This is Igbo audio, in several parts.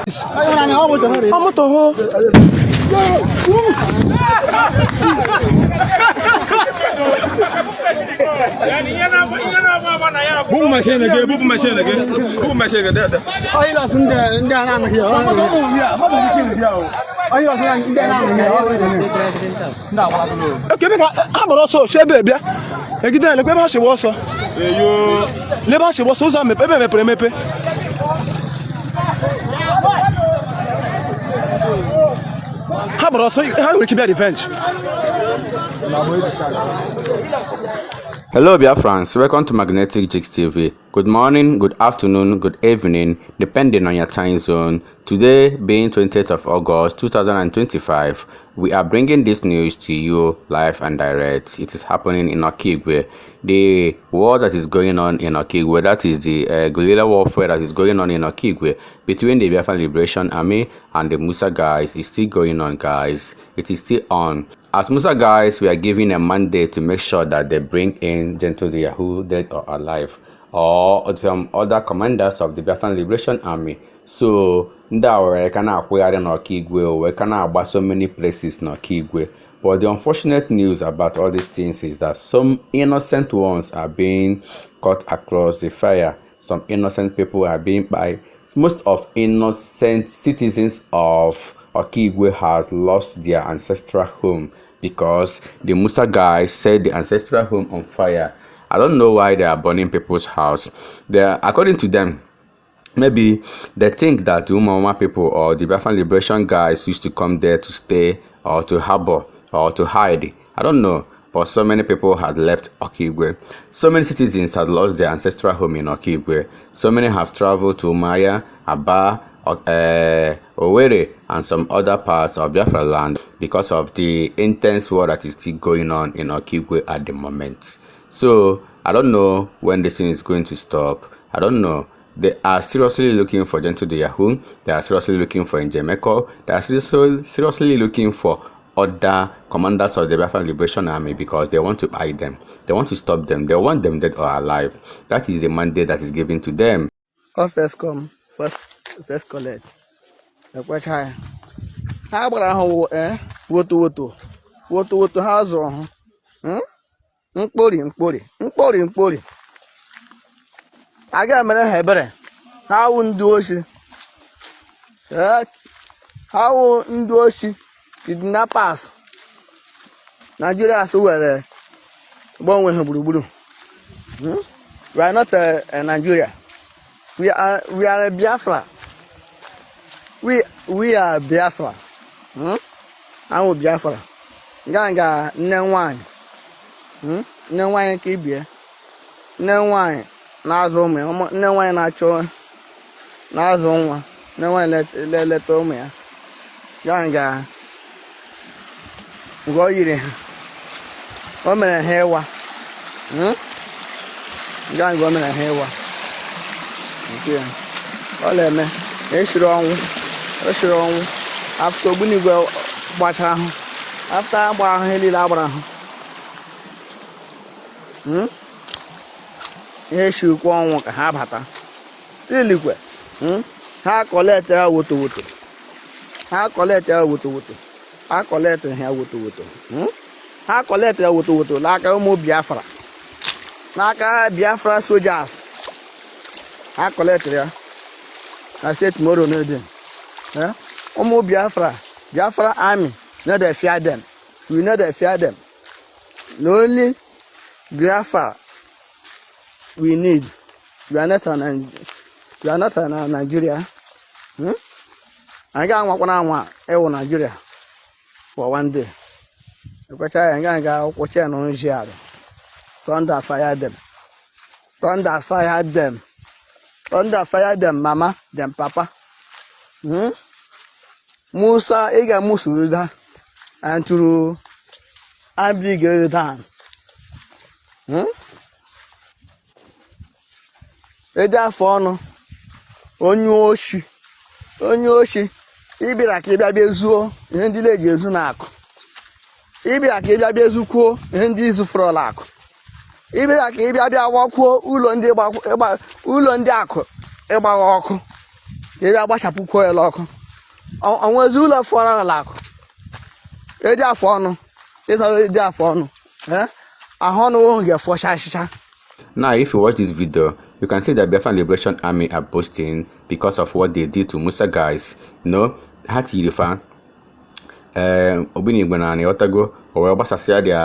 Ọ moto hụ. Bubu machine gị, bubu machine gị, bubu machine gị, dede. Ndị a na-anọghị ya. Ebe ka ha gbara ọsọ si ebe bịa egide lekwa ebe ha si gba ọsọ, lebe ha si gba ọsọ, ụzọ mepe, ebe mepere emepe. Ha gbara ọsọ, ha nwere ike bịa revenge. Hello, Biafrans. Welcome to Magnetic Jigs TV. Good morning, good afternoon, good evening, depending on your time zone. Today, being 20th of August 2025, we are bringing this news to you live and direct. It is happening in Okigwe. The war that is going on in Okigwe, that is the guerrilla warfare that is going on in Okigwe between the Biafran Liberation Army and the Musa guys is still going on, guys. It is still on. As Musa guys, we are given a mandate to make sure that they bring in Gentle the Yahoo, dead or alive, or some other commanders of the Biafran Liberation Army. So, ndị a were ka na-akwụgharị n'Okigwe, wee ka na-agba so many places n'Okigwe. But the unfortunate news about all these things is that some innocent ones are being cut across the fire. Some innocent people are being by most of innocent citizens of Okigwe has lost their ancestral home because the Musa guys set the ancestral home on fire. I don't know why they are burning people's house. They are, according to them, maybe they think that the Umuoma people or the Biafran Liberation guys used to come there to stay or to harbor or to hide. I don't know. But so many people have left Okigwe. So many citizens have lost their ancestral home in Okigwe. So many have traveled to Umuahia, Aba, Owerri, and some other parts of Biafra land because of the intense war that is still going on in Okigwe at the moment. So I don't know when this thing is going to stop. I don't know. They are seriously looking for Gentle the Yahoo. They are seriously looking for Njemeko. They are seriously looking for other commanders of the Biafran Liberation Army because they want to buy them. They want to stop them. They want them dead or alive. That is the mandate that is given to them. Ọ first come, first collect. Ekwecha ya. Ha gbara ha woto woto woto woto, ha zụrụ ha. Mkpori mkpori mkpori mkpori. A ga-emere ha ebere. Ha wụ ndị oshi. Ha wụ ndị oshi, kidnappers. Nigeria so were gbanwe ha gburugburu. We are not Nigeria. We are Biafra. We are Biafra. Awụ Biafra. Nga nga nne nwanyị. Nne nwanyị ka ibie. Nne nwanyị na-azụ ụmụ ya. Nne nwanyị na-achọ na-azụ nwa. Nne nwanyị na-eleta ụmụ ya. Ya nga nga o yiri ha. O mere ha ịwa. Nga nga o mere ha ịwa. Nke ya. Ọ na-eme esiri ọnwụ, esiri ọnwụ after ogbunigwe gbachara ahụ, after agbara ahụ, ihe niile agbara ahụ. Ihe shirikwa ọnwụ ka ha bata still kwe. Ha collect ya woto woto, ha collect ya woto woto, ha collect ha woto woto. Ha collect ya woto woto n'aka ụmụ Biafra, n'aka Biafra soldiers. Ha collect ya na state tomorrow no dey. Ụmụ Biafra, Biafra army no dey fear them. We no dey fear them. Na only Biafra we need. We are not in Nigeria. Anyị ga-anwakwana anwa ịwụ Nigeria for one day. Ekwecha ya nga nga akwụkwọ chen nji arụ. Thunder fire them, thunder fire them, thunder fire them, mama them, papa. Musa, ị ga-emusu da and tụrụ abig down. Ede afọ ọnụ onye oshi, onye oshi, ịbịara ka ịbịa bịa zuo ihe ndị na-eji ezu na akụ. Ịbịa ka ịbịa bịa zukwuo ihe ndị izufurọla akụ. Ịbịa ka ịbịa bịa wakwuo ụlọ ndị ụlọ ndị akụ ịgbagha ọkụ. Ka ị bịa gbachapụkwuo ya ọkụ. Onwezi ụlọ fọrọ ala akụ. Eji afọ ọnụ. Ịza eji afọ ọnụ. Eh? Ahụ ọnụ ga-efọcha achịcha. Now, if you watch this video, you can see that Biafran Liberation Army are boasting because of what they did to Musa guys. Ha tiri fa ogbunigwe na ịghọtago, o wee gbasasịa their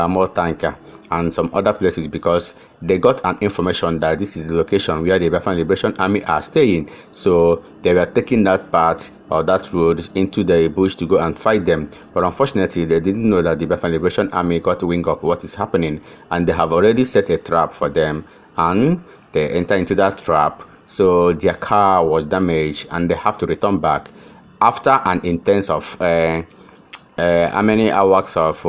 armor tanker and some other places because they got an information that this is the location where the Biafran Liberation Army are staying. So they were taking that part or that road into the bush to go and fight them. But unfortunately, they didn't know that the Biafran Liberation Army got wind of what is happening, and they have already set a trap for them, and they enter into that trap. So their car was damaged and they have to return back after an intense of how many hours of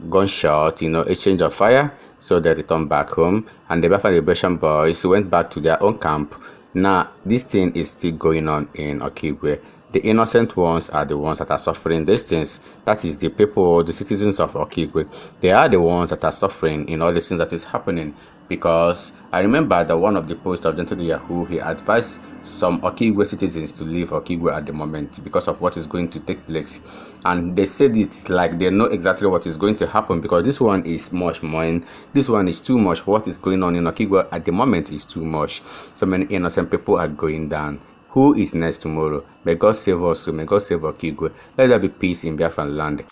gunshot, exchange of fire. So they returned back home, and the Biafra Liberation Boys went back to their own camp. Now, this thing is still going on in Okigwe. The innocent ones are the ones that are suffering these things. That is the people, the citizens of Okigwe. They are the ones that are suffering in all these things that is happening. Because I remember that one of the posts of Gentle Yahoo, he advised some Okigwe citizens to leave Okigwe at the moment because of what is going to take place. And they said it's like they know exactly what is going to happen, because this one is much more. This one is too much. What is going on in Okigwe at the moment is too much. So many innocent people are going down. Who is next tomorrow? May God save us. May God save Okigwe. Let there be peace in Biafran land.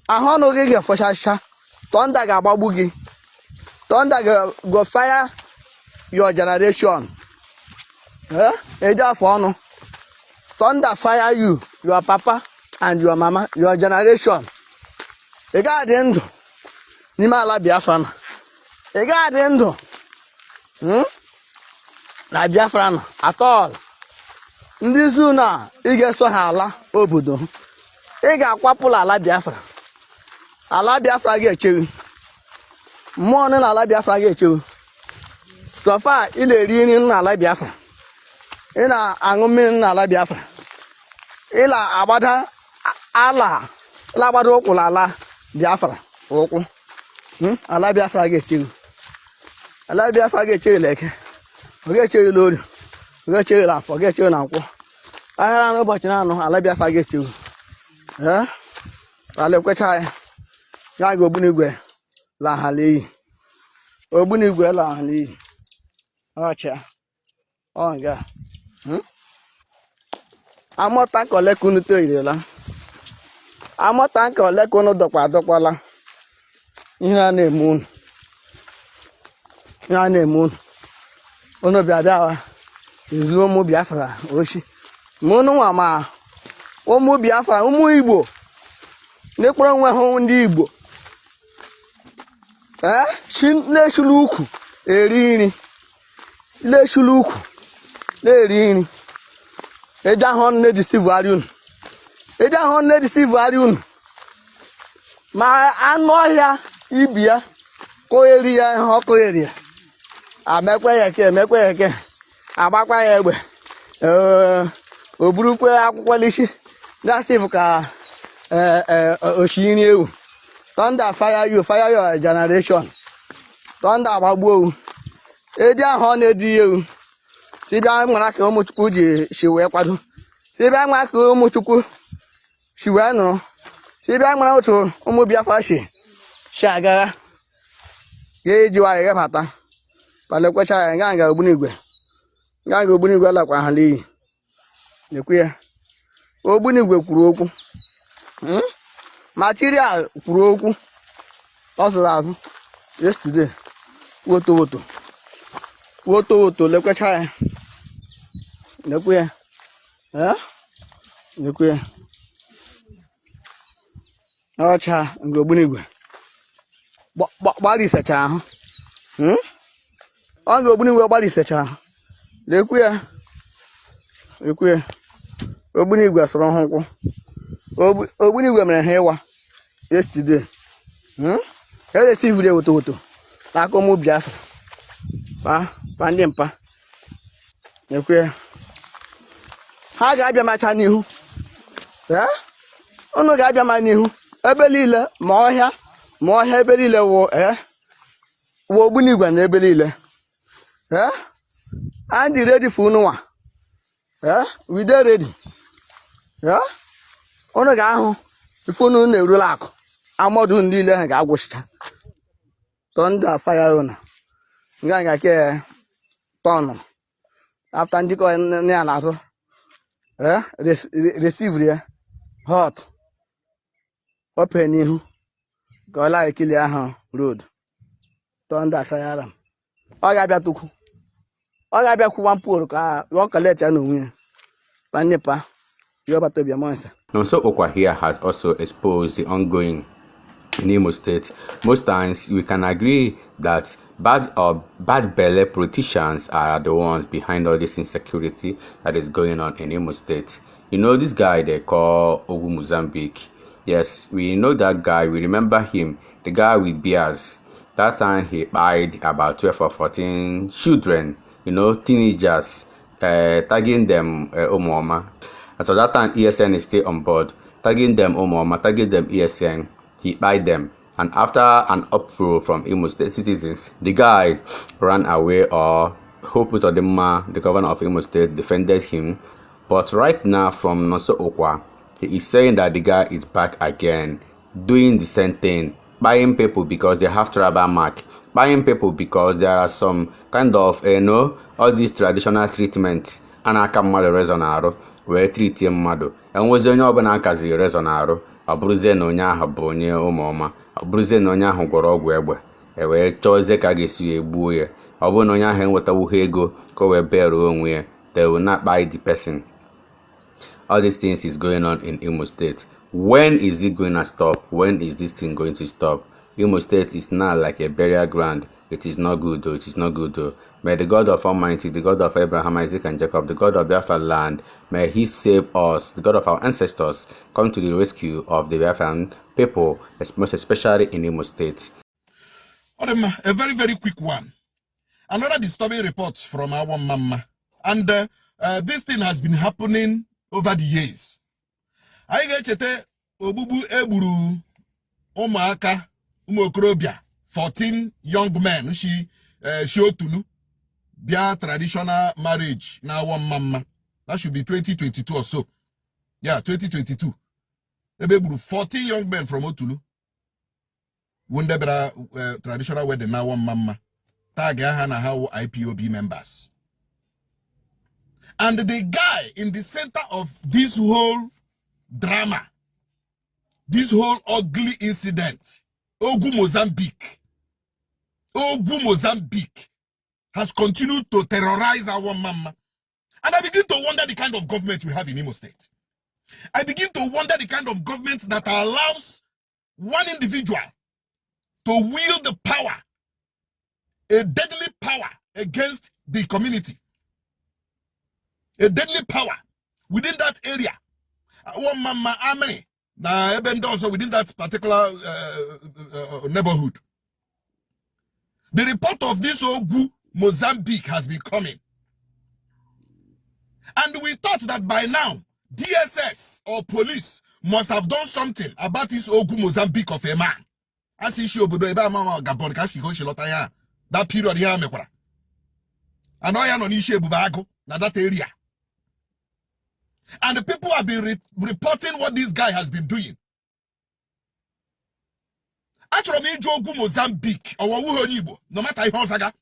Ahụ ọnụ gị ga-efọchacha. Thunder ga-agbagbu gị. Thunder go fire your generation. Eh? Eji afọ ọnụ. Thunder fire you, your papa and your mama, your generation. Ị ga-adị ndụ n'ime ala Biafra na. Ị ga-adị ndụ, Na Biafra na at all. Ndị zoo na ị ga-eso ha ala obodo. Ị ga-akwapụla ala Biafra. Ala Biafra ga-echewu. Mmụọ nọ n'ala Biafra ga-echewu. So far ị na-eri nri n'ala Biafra, ị na-aṅụ mmiri n'ala Biafra, ị na-agbada ala, ị na-agbada ụkwụ n'ala Biafra ụkwụ. Ala Biafra ga-echewu. Ala Biafra ga-echewu eke, ọ ga-echewu l'orie, ọ ga-echewu l'afọ, ọ ga-echewu na nkwọ ahịa n'ụbọchị na-anọ. Ala Biafra ga-echewu. Ee, ala ekwecha ya ya ga ogbunigwe lahala iyi, ogbunigwe lahala iyi. Ọcha ọ nga amụta nke ole ka unu toyirila, amụta nke ole ka unu dọkwa adọkwala. Ihe a na-eme unu, ihe a na-eme unu, unu bịa bịa ezu ụmụ Biafra oshi. Ma unu nwa, ma ụmụ Biafra, ụmụ Igbo n'ekpọrọ onwe ha ndị Igbo, ee, si na-echulu ukwu eri nri, na-echulu ukwu na-eri nri. Eji ahụ ọnụ na-edisivugharị unu, eji ahụ ọnụ na-edisivugharị unu. Ma anụ ọhịa ibi ya kụgheri ya ihe ọ kụgheri ya, amekwe ya eke, emekwe ya eke, agbakwa ya egbe. Ee, o burukwe akwụkwọ n'isi gasif ka ee oshi nri ewu. Thunder fire you, fire your generation. Thunder agbagbuo owu. Edi ahụ ọ na-edi ya ewu si bịa nwara ka ụmụchukwu ji si wee kwado, si bịa nwa ka ụmụchukwu si wee nụrụ, si bịa nwara otu ụmụ Biafra si agagha ga-eji nwayọ ghebata palekwecha ya nga nga ogbunigwe, nga nga ogbunigwe lakwa ha n'iyi. Lekwe ya, ogbunigwe kwuru okwu. Material kwuru okwu ọ zụrụ azụ yesterday. Woto woto woto woto. Lekwecha ya, lekwe ya. Eh? Lekwe ya ọcha nke ogbunigwe gbarisecha ahụ. Ọ ga ogbunigwe gbarisecha ahụ. Lekwe ya, lekwe ya, ogbunigwe sụrụ ha ụkwụ. Ogbunigwe mere ha ịwa yesterday. E resivuru ya woto woto n'aka ụmụ Biafra pa pa ndị mpa. Lekwe ya, ha ga-abịa macha n'ihu. Ee, unu ga-abịa ma n'ihu ebe niile, ma ọhịa, ma ọhịa, ebe niile wụ, ee, wụ ogbunigwe na ebe niile. Ee, and ready for unu nwa. Eh, we dey ready. Yeah? Unu ga-ahụ ife unu na-erula akụ amọdụ unu niile ha ga-agwụchicha. Thunder fire unu. Nga nga ke tọnụ. After ndị kọ ya n'azụ. Eh, receive ya. Hot. Open n'ihu. Ka ọ laa ekili ahụ road. Thunder fire am. Ọ ga-abịa tukwu. Ọ ga-abịa kwụ one pole ka ọ collect ya n'onwe ya. Panepa. Yọbata obiamonsa. Nonso Okwa here has also exposed the ongoing in Imo State. Most times we can agree that bad or bad belly politicians are the ones behind all this insecurity that is going on in Imo State. You know this guy they call Ogu Mozambique. Yes, we know that guy. We remember him, the guy with beers. That time he died about 12 or 14 children, teenagers, tagging them Omoma. And so that time ESN is still on board, tagging them Omoma, tagging them ESN. He buyed them. And after an uproar from Imo State citizens, the guy ran away, or Hope Uzodinma, the governor of Imo State, defended him. But right now, from Nonso Okwa, he is saying that the guy is back again, doing the same thing, buying people because they have tribal mark, buying people because there are some kind of, all these traditional treatments a na-aka mmadụ rezọ n'arụ wee treatie mmadụ enwezi onye ọbụla akaziri rezọ n'arụ ọ bụrụzie na onye ahụ bụ onye ụmụọma ọ bụrụzie na onye ahụ gwọrọ ọgwụ egbe e wee chọọzie ka a ga-esi wee gbuo ya. Ọ bụrụ na onye ahụ enwetawughị ego ka o wee beruo onwe ya, they will not buy the person. All these things is going on in Imo State. When is it going to stop? When is this thing going to stop? Imo State is now like a burial ground. It is not good though. It is not good though. May the God of Almighty, the God of Abraham, Isaac, and Jacob, the God of Biafra land, may He save us, the God of our ancestors, come to the rescue of the Biafran people, most especially in Imo State. Ọ dị mma, a very, very quick one. Another disturbing report from our mama. And this thing has been happening over the years. Anyị ga-echeta ogbugbu egburu ụmụaka ụmụ okorobịa 14 young men shi Otulu bịa traditional marriage na Awọ Mmamma. That should be 2022 or so. Yeah, 2022. Ebe egburu 14 young men from Otulu bụ ndị bịara traditional wedding na Awọ Mmamma. Tag ha na ha wụ IPOB members. And the guy in the center of this whole drama, this whole ugly incident, Ogu Mozambique, has continued to terrorize our mama. And I begin to wonder the kind of government we have in Imo State. I begin to wonder the kind of government that allows one individual to wield the power, a deadly power against the community, a deadly power within that area. One mama army na ebe ndị ọzọ within that particular neighborhood. The report of this Ogu Mozambique has been coming. And we thought that by now, DSS or police must have done something about this Ogu Mozambique of a man. Asị isi obodo ebe ama Gabon ka si ka o si lọta ya that period ya mekwara. And ọ ya nọ n'isi Ebube Agụ na that area. And the people have been reporting what this guy has been doing. Achọrọ m ịjụ Ogwu Mozambique, ọwọwughị onye Igbo, no matter ihe ọzaga.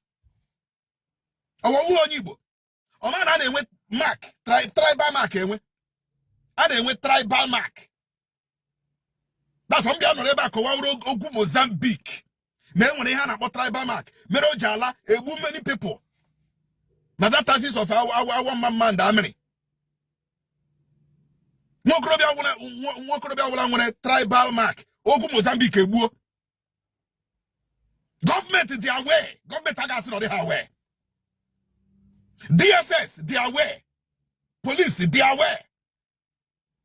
Ọwọwughị onye Igbo. Ọ ma na a na-enwe mark, tribal mark enwe. A na-enwe tribal mark. That's why m bịa nọrọ ebe a kọwawuru Ogwu Mozambique. Na e nwere ihe a na-akpọ tribal mark. Mere o ji ala egbu many people. Na that axis of our mama and amịrị. Nwa okorobịa ọbụla nwere tribal mark, Ogwu Mozambique egbuo. Gọọmenti dị aware. Gọọmenti agaghị asị na ọ dịghị aware. DSS dị aware. Police dị aware.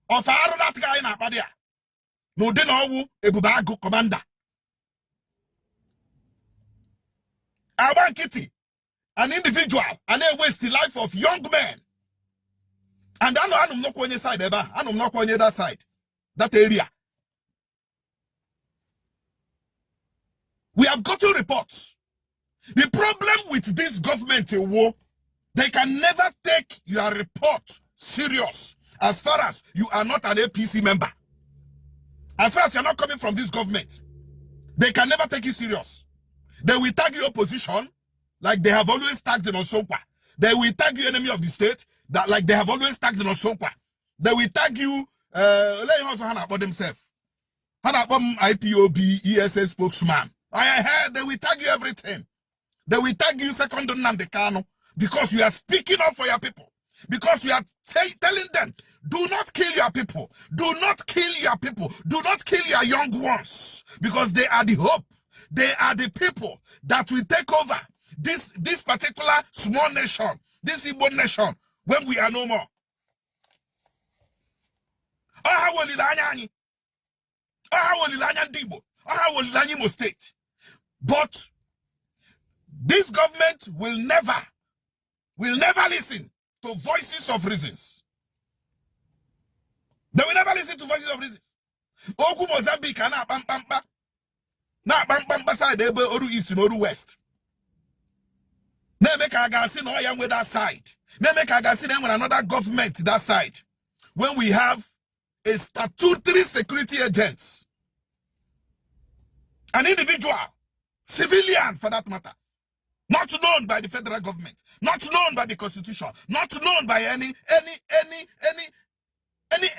Ọfa arụ that guy na-akpa dị a. N'ụdị na ọwụ Ebube Agụ commander. Agba nkịtị, an individual and a waste the life of young men. And anọ anụ m nọkwa onye side ebe a, anụ m nọkwa onye that side, that area. We have gotten reports. The problem with this government, Ewo, they can never take your report serious as far as you are not an APC member. As far as you're not coming from this government, they can never take you serious. They will tag you opposition like they have always tagged in Osokwa. They will tag you enemy of the state that like they have always tagged in Osokwa. They will tag you let also ha na-akpọ themselves. Ha na-akpọ m IPOB ESN spokesman. I heard they will tag you everything. They will tag you second Nnamdi Kanu because you are speaking up for your people. Because you are telling them, do not kill your people. Do not kill your people. Do not kill your young ones. Because they are the hope. They are the people that will take over this particular small nation, this Igbo nation, when we are no more. Ọ ha wụ olileanya anyị. Ọ ha wụ olileanya ndị Igbo. Ọ ha wụ olileanya Imo State. But this government will never listen to voices of reasons. They will never listen to voices of reasons. Okwu Mozambique a na-akpa mkpamkpa na-akpa mkpamkpa side ebe Oru East na Oru West na-eme ka a ga-asị na ọ ya nwe that side, na-eme ka a ga-asị na e nwere another government that side, when we have a statutory security agents, an individual civilian for that matter, not known by the federal government, not known by the constitution, not known by any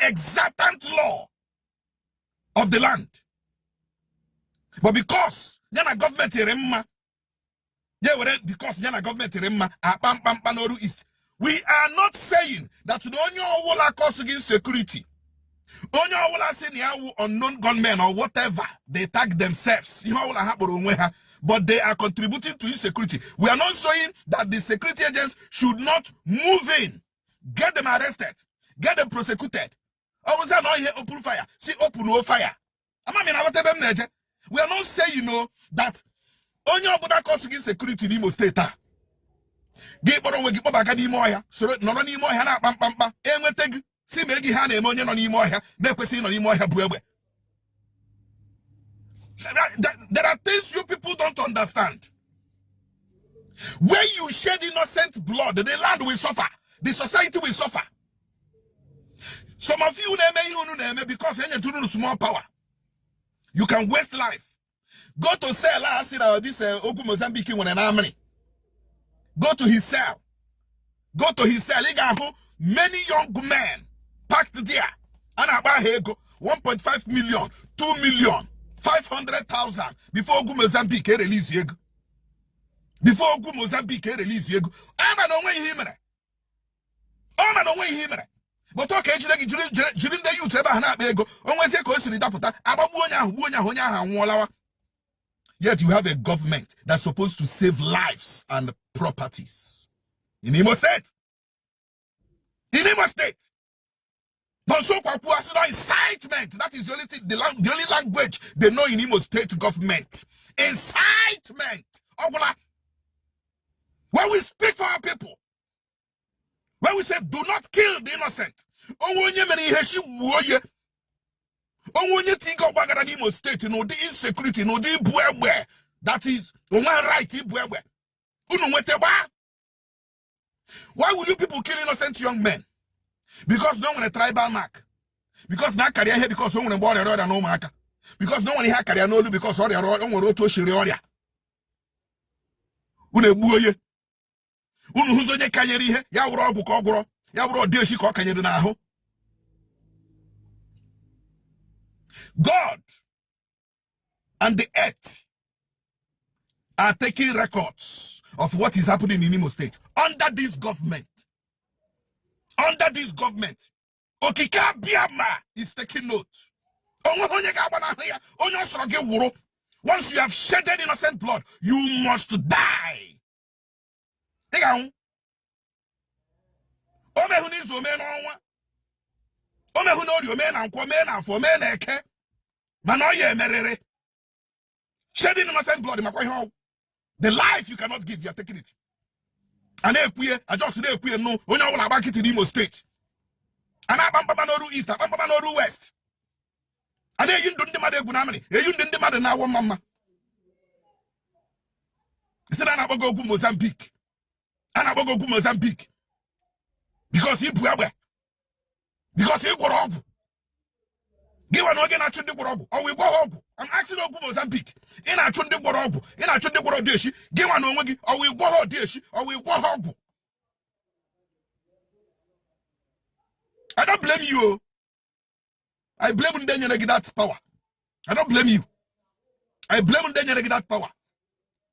exultant law of the land. But because ya na gọọmenti rị mma, ya were because ya na gọọmenti rị mma akpa mkpamkpa n'Oru East. We are not saying that na onye ọwụla cause gị insecurity, onye ọwụla sị na ya wụ unknown gunmen or whatever they tag themselves, ihe ọwụla ha kpọrọ onwe ha, but they are contributing to insecurity. We are not saying that the security agents should not move in, get them arrested, get them prosecuted. Ọ bụzi na ihe open fire, si open no fire. Ama m na aghọta ebe m na-eje. We are not saying that onye ọbụla cause gị insecurity n'Imo Steeti a, gị kpọrọ onwe gị kpọbaga n'ime ọhịa, soro nọrọ n'ime ọhịa na-akpa mkpamkpa, enweta gị si ma egi ha na-eme onye nọ n'ime ọhịa na-ekwesịghị ịnọ n'ime ọhịa bụ egbe. There are things you people don't understand. When you shed innocent blood, the land will suffer, the society will suffer. Some of you na-eme ihe unu na-eme because enyetụrụ unu small power, you can waste life. Go to cell a sị na this Ogwu Mozambique nwere na amịrị. Go to his cell, go to his cell. Ị ga-ahụ many young men packed there. A na-akpa aha ego 1.5 million, 2 million, 500,000 before Ogwu Mozambique erelease ego, before Ogwu Mozambique erelease ego. Ama na onwe ihe i mere, ọ ma na onwe ihe i mere, but ọ ka ejide gị jiri ndị youth ebe ahụ na-akpa ego. O nwezie ka o siri dapụta, agbagbuo onye ahụ, gbuo onye ahụ, onye ahụ anwụọlawa. Yet you have a government that's supposed to save lives and properties in Imo State. In Imo State, Nonso Kwakwu asị na incitement. That is the only thing, the only language they know in Imo State government. Incitement. Ọgwụla. When we speak for our people, when we say do not kill the innocent, onwe onye mere ihe shi gbuo ya. Onwe onye tiga ọgbaghara n'Imo Steeti n'ụdị insecurity, n'ụdị ibu egbe, that is onwe right ibu egbe, unu nweta gbaa. Why would you people kill innocent young men? Because na o nwere tribal mark, because na akarịa ihe, because o nwere mgbe ọ rịara ọrịa na ụmụaka, because na o nwere ihe akarịa n'olu, because ọ rịara o nwere otu o siri ọrịa, unu egbuo onye. Unu hụzi onye kanyere ihe ya wụrụ ọgwụ ka ọ gwụrọ ya wụrụ ọdịechi ka ọ kanyere n'ahụ. God and the earth are taking records of what is happening in Imo State under this government. Under this government, Okike Abiama is taking note. Onwe onye ga-agbanahụ ya, onye ọ sọrọ gị wụrụ. Once you have shedded innocent blood, you must die. Ị ga-anwụ. O mehụ n'izu, o mee n'ọnwa, o mehụ n'orie, o mee na nkwọ, mee na afọ, mee na eke, mana ọ ya emerịrị. Shedding innocent blood, makwa ihe ọwụ. The life you cannot give, you are taking it. A na-ekwuye ajọs na-ekwuye nụ onye ọbụla agba nkịtị n'Imo Steeti. A na-akpa mkpakpa n'Oru East, akpa mkpakpa n'Oru West, a na-eyi ndụ ndị mmadụ egwu na amịrị, eyi ndụ ndị mmadụ na-awọ mma mma. Isi na a na-akpọ gị Ogwu Mozambique, a na-akpọ gị Ogwu Mozambique because ibu egbe. Because ị gwọrọ ọgwụ. Gị nwa na oge na-achụ ndị gwọrọ ọgwụ, ọwụ ịgwọ ha ọgwụ? I'm asking Okwu Mozambique. Ị na-achụ ndị gwọrọ ọgwụ, ị na-achụ ndị gwọrọ ọdịeshi. Gị nwa na onwe gị, ọwụ ịgwọ ha ọdịeshi, ọwụ ịgwọ ha ọgwụ? I don't blame you o. I blame ndị nyere gị that power. I don't blame you. I blame ndị nyere gị that power.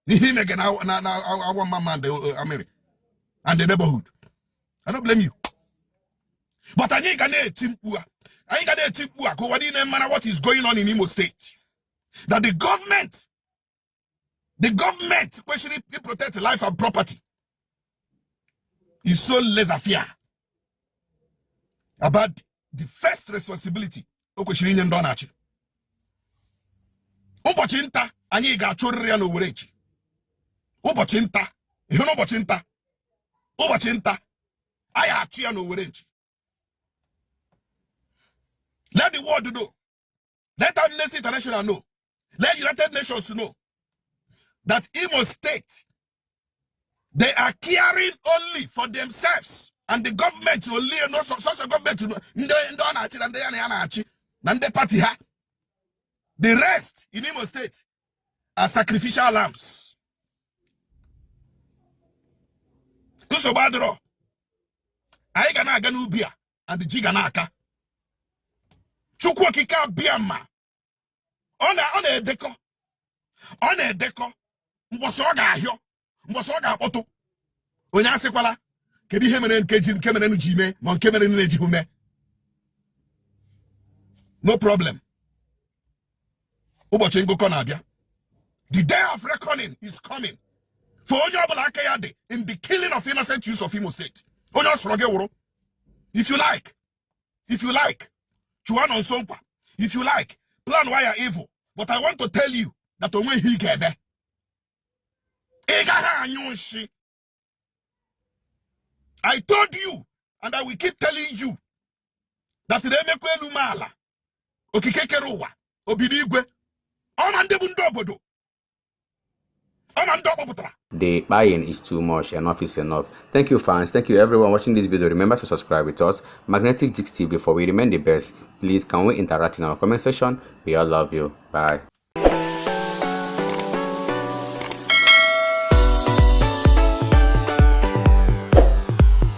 Ihe ime gị na Awọ Mmamma and Amiri and the neighborhood. I don't blame you. But anyị ga na-eti mkpu a. Anyị ga na-eti mkpu a ka ụwa niile mara what is going on in Imo State. That the government kwesịrị to protect life and property is so laissez-faire about the first responsibility o kwesịrị inye ndị ọ na-achị. Ụbọchị nta anyị ga-achụrịrị ya n'Owerre echi. Ụbọchị nta, ihe n'ụbọchị nta, ụbọchị nta, anyị achụ ya n'Owerre nchi. Let the world know. Let Amnesty International know. Let United Nations know that Imo State, they are caring only for themselves and the government only, not so government, ndị ndị ọ na-achị na ndị ya na ya na-achị na ndị party ha. The rest in Imo State are sacrificial lambs. Nsogbu adịrọ. Anyị ga na-aga n'ubi a and ji ga na-aka. Chukwu Okike abịa ma ọ na-edekọ, ọ na-edekọ mbọsị ọ ga-ahịọ, mbọsị ọ ga-akpọtụ. Onye asịkwala kedu ihe mere nke ji nke mere ji mee ma nke mere na-ejighị mee. No problem. Ụbọchị ngụkọ na-abịa. The day of reckoning is coming for onye ọbụla aka ya dị in the killing of innocent youths of Imo State. Onye ọ sọrọ gị wụrụ. If you like, if you like, chụwa nọ nso nkwa. If you like, plan why you're evil. But I want to tell you that onwe ihe ị ga-eme. Ị gaghị anyụ nshi. I told you and I will keep telling you that na-emekwa elu m ala. Okike kere ụwa, obido igwe. Ọ ma ndị bụ ndị obodo. Ọ ma ndị ọ kpọpụtara. The buying is too much. Enough is enough. Thank you, fans. Thank you, everyone watching this video. Remember to subscribe with us, Magnetic Jigs TV, for we remain the best. Please, can we interact in our comment section? We all love you. Bye.